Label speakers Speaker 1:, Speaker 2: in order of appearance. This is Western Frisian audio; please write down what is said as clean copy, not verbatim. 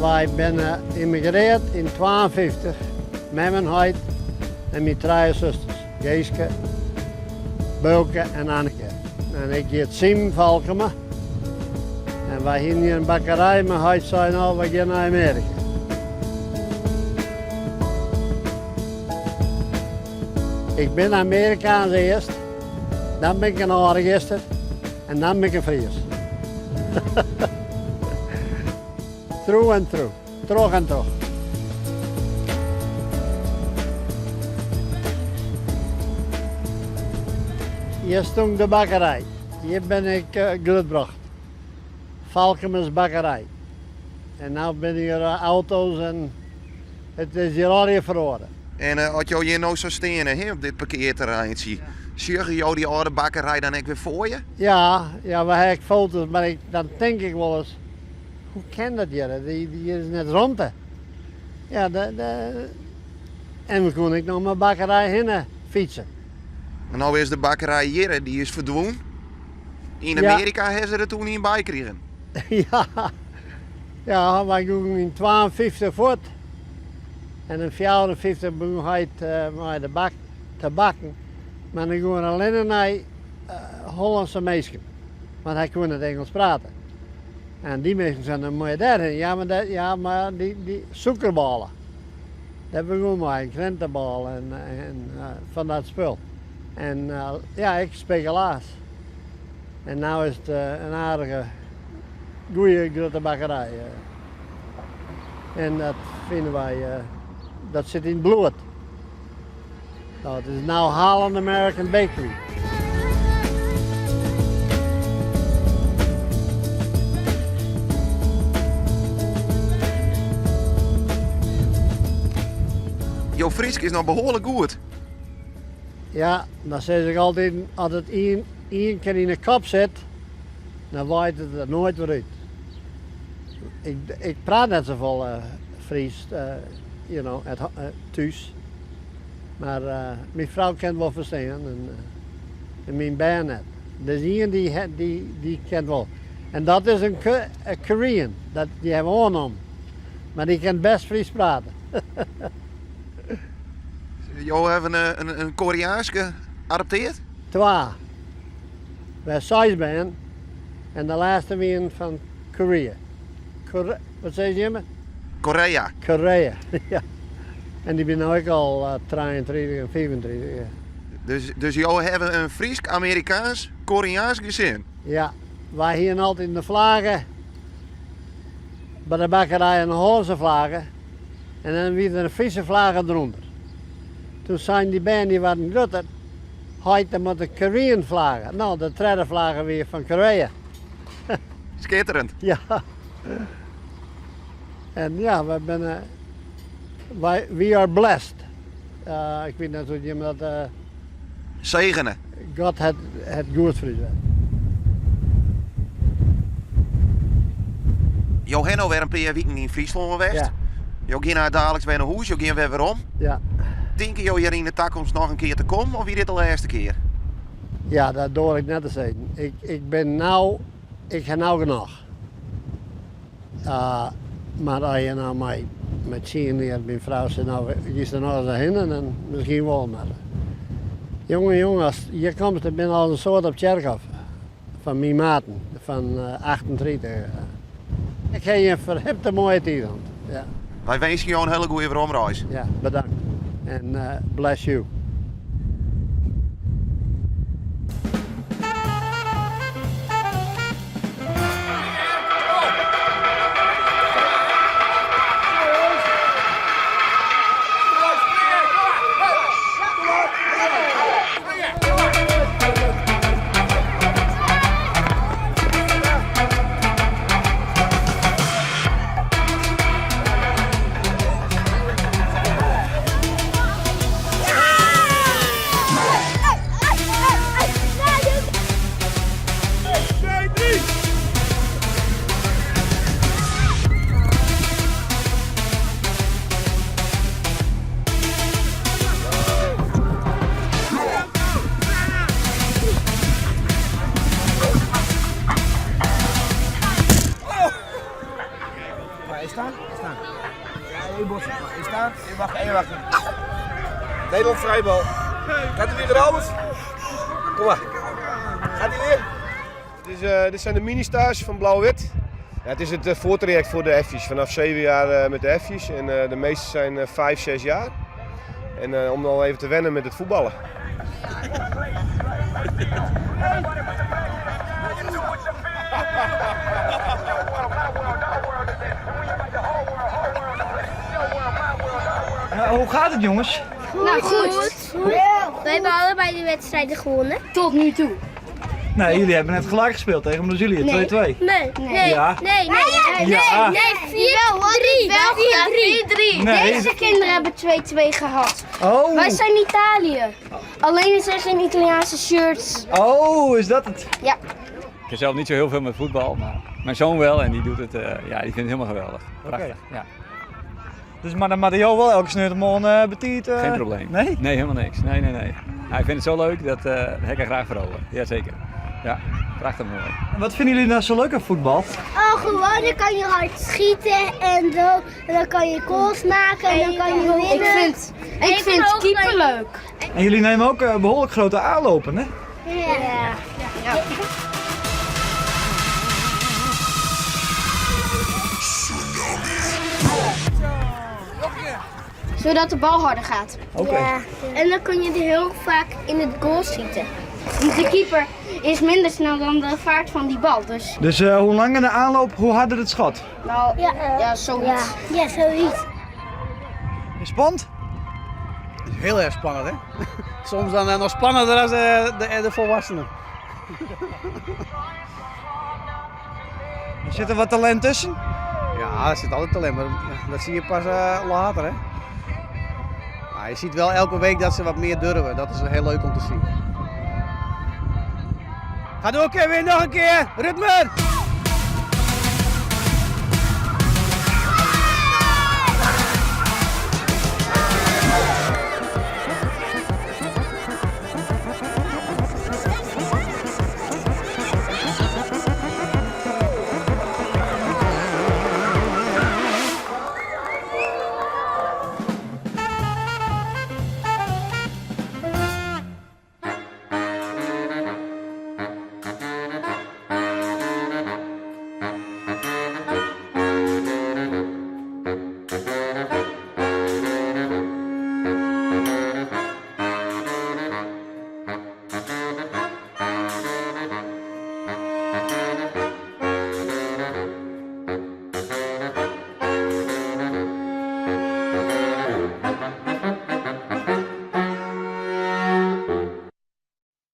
Speaker 1: Wy binne ymmigreard yn 52, mem en heit en myn trije susters, Geeske, Beulke en Anneke. En ik hjit Siem Valkema. En wy hiene hjir in bakkerij, mar heit sei no, wy gean nei Amearika. Ik bin Amerikaans earst, dan bin ik in âldegeaster en dan bin ik in Fries. Through and through, troch en troch. Hjir stûn de bakkerij. Hjir bin ik grutbrocht. Valkema's bakkerij. En no binne hjir auto's en it is hjir allegear feroare.
Speaker 2: En as jo hjir no sa steane, hè, op dit parkearterreintsje, sjogge jo dy âlde bakkerij dan ek wer foar je?
Speaker 1: Ja, ja, we ha ek foto's, mar ik, dan tink ik wolris, hoe kin dat hjir? Hjir is net romte. Ja, de, de, en we koene ek noch om 'e bakkerij hinne fytse.
Speaker 2: En no is de bakkerij hjir, dy is ferdwûn. Yn Amearika ha se der toen ien by krigen.
Speaker 1: Ja, ja, wy gongen yn 52 fuort en yn 54 begûn heit mei de bak te bakken, mar dan gie er allinne nei Hollânske minsken, want hy koe net Ingelsk prate. En dy minsken seinen, dan moat je dêrhinne. Ja, mar, dêr, ja, mar dy, dy sûkerbôle, dêr begûn mei, en krintebôle en, en fan dat spul. En ja, ek spekulaas. En no is it in aardige, goeie grutte bakkerij. En dat fine wy, dat sit yn it bloed. No, it is no Holland American Bakery.
Speaker 2: Jo Frysk is noch behoarlik goed.
Speaker 1: Ja, dan sis ik altyd, as it ien ien kear yn 'e kop sit, dan waait it der noait wer út. Ik, ik praat net safolle Frysk, you know, thús. Mar myn frou kin it wol ferstean en myn bern net. Der is ien dy, dy, dy kin it wol. En dat is in Korean, dat, dy hawwe we oannommen. Mar dy kin bêst Frysk prate.
Speaker 2: Jo hawwe in Koreaanske adopteard?
Speaker 1: Twa. We ha seis bern en de lêste wienen fan Korea. Kore, wat sizze jimme?
Speaker 2: Korea.
Speaker 1: Korea, ja. En dy binne no ek al 33 en 35. Ja.
Speaker 2: Dus, dus jo hawwe in Frysk-Amerikaansk Koreaansk gesin?
Speaker 1: Ja, wy hienen altyd de flage by de bakkerij in Hollânske flage en dan wie der in Fryske flage derûnder. Toen seinen dy bern, dy waarden grutter, heit, der moat in Korean flage. No, de tredde flage wie fan Korea.
Speaker 2: Skitterend.
Speaker 1: Ja. En ja, wy binne, wy, we are blessed. Ik wit net hoe't jimme dat...
Speaker 2: Segene.
Speaker 1: God hat it goed foar ús west.
Speaker 2: Jo ha no wer in pear wiken yn Fryslân west.
Speaker 1: Ja.
Speaker 2: Jo gean no daliks wer nei hûs, jo gean wer werom.
Speaker 1: Ja.
Speaker 2: Tinke jo hjir yn de takomst noch in kear te kommen of wie dit de lêste kear?
Speaker 1: Ja, dat doar ik net te sizzen. Ik, ik bin no, ik ha no genôch. Uh, mar as je no mei, mei tsien jier, myn frou sei no, giest der noch ris hinne, dan miskien wol. Mar jonge, jonge, as hjir komst, der binne al in soad op tsjerkhôf fan myn maten fan 38. Ik ha hjir in ferhipte moaie tiid hân. Ja.
Speaker 2: Wy winskje jo in hiele goede weromreis.
Speaker 1: Ja, bedankt. En bless you.
Speaker 3: Is staan. Wacht even, wacht. Nederland vrijbal. Gaat hij weer, Albert? Kom maar. Gaat hij weer? Dit zijn de mini-stages van Blauw-Wit. Ja, het is het voortraject voor de F'jes. Vanaf 7 jaar met de F'jes. En de meeste zijn 5, 6 jaar. En om al even te wennen met het voetballen.
Speaker 4: Ja, hoe gaat het, jongens?
Speaker 5: Nou, goed. We hebben allebei de wedstrijden gewonnen.
Speaker 6: Tot nu toe.
Speaker 4: Nee, jullie hebben net gelijk gespeeld tegen Brazilië, 2-2.
Speaker 5: Nee. Nee. Nee.
Speaker 4: Ja.
Speaker 5: Nee. Nee.
Speaker 4: Ja.
Speaker 5: Nee. 4-3. 4-3.
Speaker 4: Nee.
Speaker 5: Deze kinderen hebben 2-2 gehad.
Speaker 4: Oh.
Speaker 5: Wij zijn Italië. Alleen er zijn geen Italiaanse shirts.
Speaker 4: Oh, is dat het?
Speaker 5: Ja.
Speaker 7: Ik heb zelf niet zo heel veel met voetbal, maar mijn zoon wel en die doet het, ja, die vindt het helemaal geweldig. Prachtig,
Speaker 4: Oké.
Speaker 7: ja.
Speaker 4: Dus maar dan Matteo wel elke sneurtemon betiet?
Speaker 7: Geen probleem.
Speaker 4: Nee?
Speaker 7: Nee, helemaal niks. Nee, nee, nee. Hij vindt het zo leuk, dat heb ik er graag voor over. Jazeker. Ja, prachtig mooi.
Speaker 4: En wat vinden jullie nou zo leuk aan voetbal?
Speaker 5: Oh, gewoon, dan kan je hard schieten en zo. En dan kan je goals maken en dan kan je winnen.
Speaker 6: Ik vind keeper leuk.
Speaker 4: En jullie nemen ook behoorlijk grote aanlopen, hè?
Speaker 5: Ja. Ja. Zodat de bal harder gaat.
Speaker 4: Oké.
Speaker 5: Ja. En dan kun je er heel vaak in het goal schieten. Want de keeper is minder snel dan de vaart van die bal. Dus,
Speaker 4: Dus hoe langer de aanloop, hoe harder het schot?
Speaker 6: Nou,
Speaker 5: Ja.
Speaker 6: ja, zoiets.
Speaker 5: Ja, ja, zoiets.
Speaker 4: Is spannend?
Speaker 8: Het is heel erg spannend, hè? Soms dan nog spannender dan de volwassenen.
Speaker 4: Er zit er wat talent tussen?
Speaker 8: Ja, er zit altijd talent, maar dat zie je pas later, hè? Maar je ziet wel elke week dat ze wat meer durven. Dat is heel leuk om te zien. Ga door, Kevin, nog een keer! Ritme!